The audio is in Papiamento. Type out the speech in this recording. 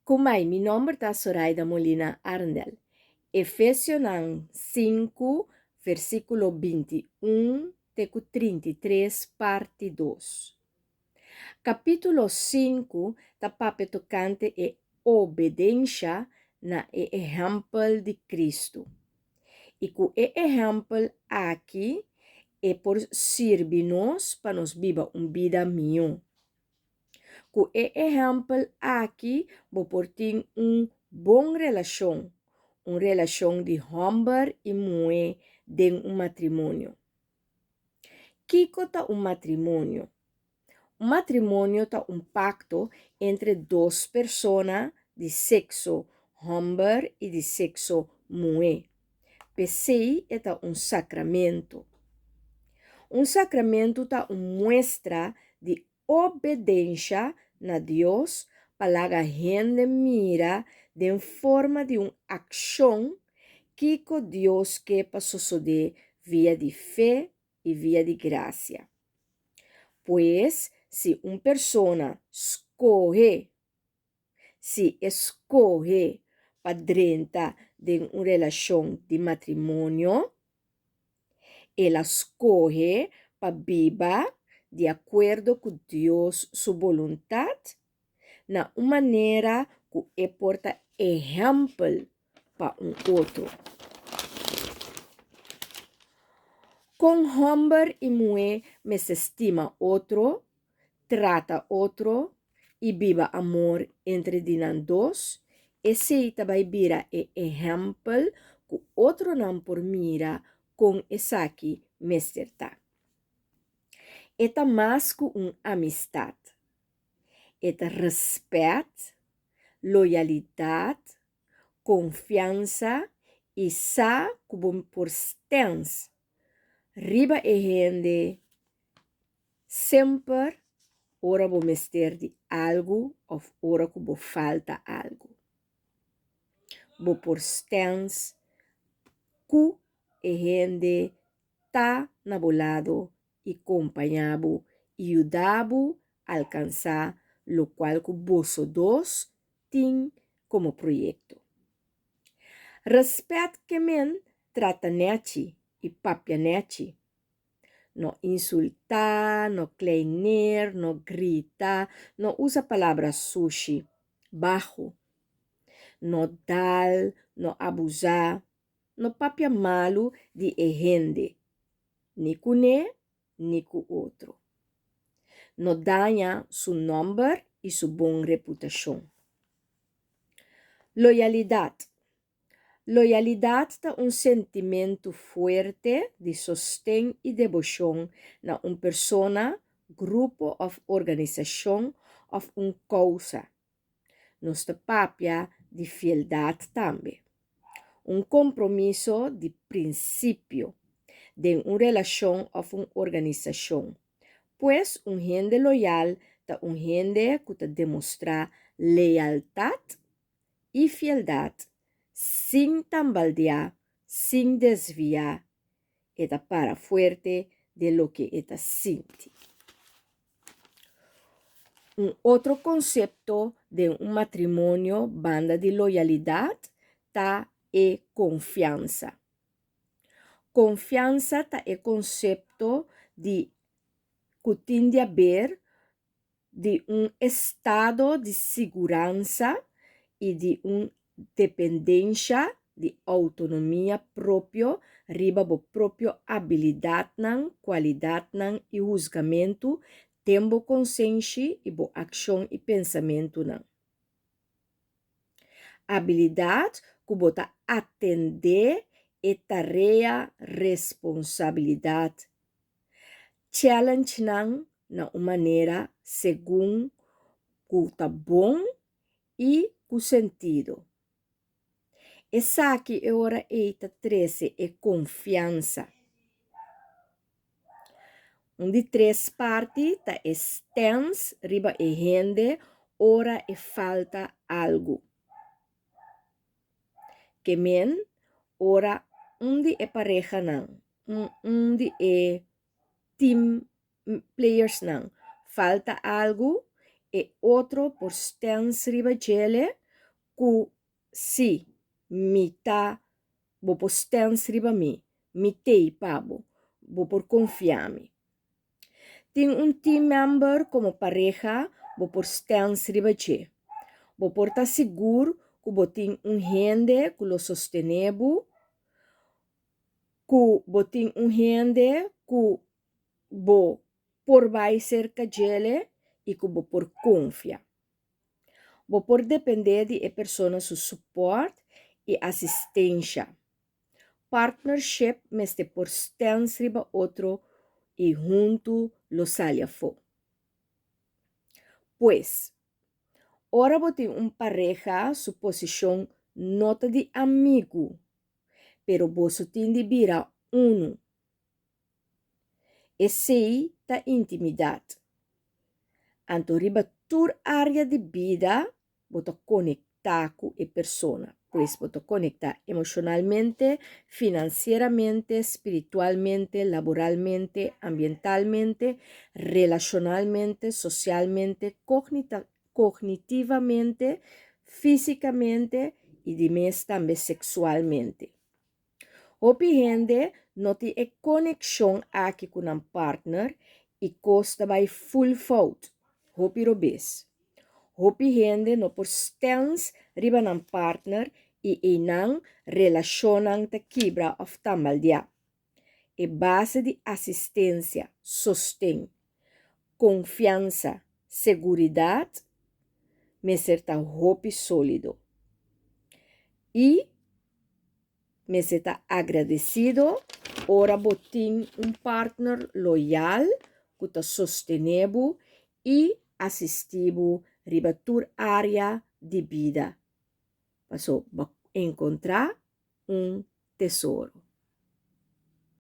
Kumai, mi nomber ta Soraida Molina Arendel. Efesionan 5, versíkulo 21 te ku 33, parti 2. Kapítulo 5 ta papia tokante e obedensha na e ehèmpel di Kristu. I ku e ehèmpel aki e por sirbi nos pa nos biba un bida mihó. Ku e ehèmpel aki bo por tin un bon relashon, un relashon di hòmber i muhé den un matrimonio. Kiko ta un matrimonio? Un matrimonio ta un pakto entre dos persona di sekso hòmber i di sekso muhé. P'esei e ta un sakramentu. Un sakramentu ta un muestra di obedensha na Dios pa laga hende mira den forma di un akshon kiko Dios ke pa sosodé via di fe i via di grasia. Pues, si un persona skohe Si e skohe pa drenta den un relashon di matrimonio, el a skohe pa biba di akuerdo ku Dios su boluntat na un manera ku e por ta ehèmpel pa un otro. Kon hòmber i muhé mester stima otro trata otro i biba amor entre di nan dos, esei ta bai bira e ehèmpel ku otronan por mira kon esaki mester ta. E ta mas ku un amistat. E ta rèspèt, loyalidat, konfiansa i sa ku bo por stèns riba e hende Semper ora bo mester di algu òf ora ku bo falta algu. Bo por stèns ku e hende ta na bo lado i kompañá bo i yuda bo alkansá lokual ku boso dos tin komo proyekto. Rèspèt ke men trata nèchi i papia nèchi. No insultá, no kleineer, no grita, no usa palabra sushi, baho. No dal, no abusá, no papia malu di e hende, ni kuné ni ku otro. No daña su nòmber i su bon reputashon. Loyalidat. Loyalidat ta un sentimentu fuerte di sosten i deboshon na un persona, grupo òf organisashon òf un kousa. Nos ta papia di fieldat tambe. Un kompromiso di prinsipio den un relashon òf un organisashon. Pues un hende loyal ta un hende ku ta demostrá lealtat i fieldat, sin tambaldeá, sin desviá, e ta para fuerte den loke e ta sinti. Un otro konsepto den un matrimonio banda di loyalidat ta e konfiansa. Konfiansa ta e konsepto di ku tin di aber di un estado di siguransa i di un dependensha di outonomia propio riba bo propio abilidatnan, kualidatnan i husgamentu den bo konsenshi i bo akshon i pensamentunan. Abilidat ku bo ta atendé e tarea responsabilidat Challenge-nan na un manera segun ku ta bon i ku sentido. Esaki e ora ei ta trese e konfiansa. Un di tres parti ta e stèns riba e hende ora e falta algu. Ke men ora un di e parehanan un di e team playersnan falta algu, e otro por stens riba djele. ku si mi ta bo por stèns riba mi, mi t'ei pa bo, bo por konfia mi. Tin un team member komo pareha bo por stèns riba dje. Bo por ta sigur ku bo tin un hende ku lo sostené bo, ku bo tin un hende ku bo por bai serka djele i ku bo por konfia. Bo por dependé di e persona su supòrt i asistensha. Partnership mester por stèns riba otro i huntu lo sali afó. Pues, ora bo tin un pareha su posishon no ta di amigu, pero boso tin di bira unu. Esei ta intimidat. Anto riba tur área di bida bo ta konektá ku e persona. Pues bo ta konektá emoshonalmente, finansieramente, spiritualmente, laboralmente, ambientalmente, relashonalmente, sosialmente, kognitivamente, físikamente i di mes tambe seksualmente. Hopi hende no tin e konekshon aki ku nan partner i kos ta bai ful fout, hopi robes. Hopi hende no por stèns riba nan partner i einan relashonnan ta kibra òf tambaldiá. E base di asistensia, sosten, konfiansa, seguridat mester ta hopi sólido. I. Mester ta agradecido ora bo tin un partner loyal cu ta sostene bo y asisti bo riba tur area di bida. Paso bo encontra un tesoro.